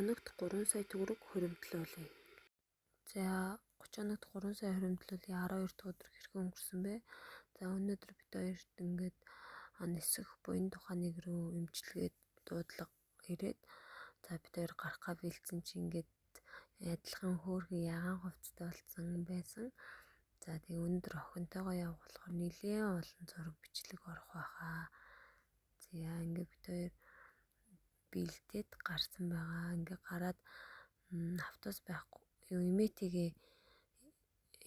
Хоногт 3 сая төгрөг хуримтлуулъя. За 30 хоногт 3 сая хуримтлуулъя, 12 дахь өдөр хэрхэн өнгөрсөн бэ? За өнөөдөр бид хоёрт ингээд нисэх буян тухайн нэг рүү эмчилгээ дуудлага ирээд, за бид хоёр гарахгаа бэлдсэн чи ингээд адилхан хөөрхөн ягаан хувцастай болсон байсан. За тэгээ өнөөдөр охинтойгоо явах болохоор нэлээн олон зураг бичлэг орох байхаа. За ингээд бид хоёр бэлдээд гарсан байгаа. Ингээ гараад автобус байхгүй юу, эмээтэйгээ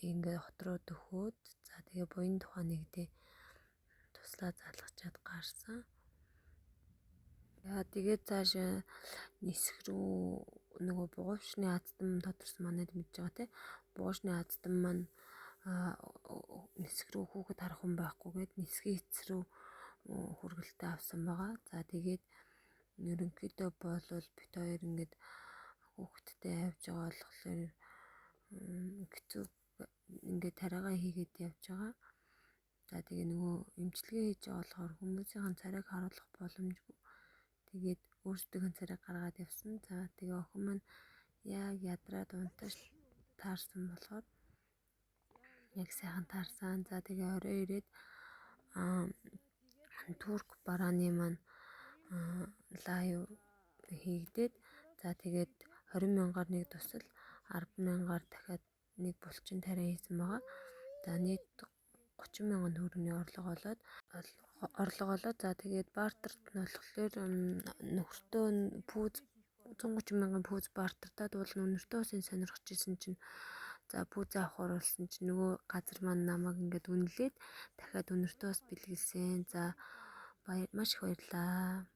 ингээ хот руу дөхөөд, за тэгээ буян тухайн нэгдээ туслаа залгачаад гарсан. За тэгээд цаашаа нисэх рүү нөгөө бугуувчны аздан тодорсон, манайд мэдж байгаа те. Бугуувчны аздан маань нисэх рүү хүүхэд харах хүн байхгүйгээд нисхийн эц рүү хүргэлтээ авсан байгаа. За тэгээд ерөнхийдөө болвол бид хоёр ингээд хүүхэдтэй явж байгаа болохоор хэцүү, ингээд тариагаа хийгээд явж байгаа. За тэгээ нөгөө эмчилгээ хийж байгаа болохоор хүмүүсийн царайг харуулах боломжгүй. Тэгээд өөрсдийнх нь царайг гаргаад явсан. За тэгээ охин маань яг ядраад унтаж таарсан болохоор яг сайхан таарсан. За тэгээ орой ирээд турк барааны маань live хийгдээд, за тэгээд 20 мянгаар нэг дусал, 10 мянгаар дахиад нэг булчин тариа хийсэн байгаа. За нийт 30 мянган төгрөгийн орлого олоод, за тэгээд бартерт нь болохоор нөхөртөө пүүз 130 мянган пүүз бартертаад уул үнэртэй усын сонирхож исэн чинь, за пүүзээ авахар болсон чинь нөгөө газар маань намайг ингээд үнэлээд дахиад үнэртэй ус бэлгэлсэн. За маш их баярлалаа.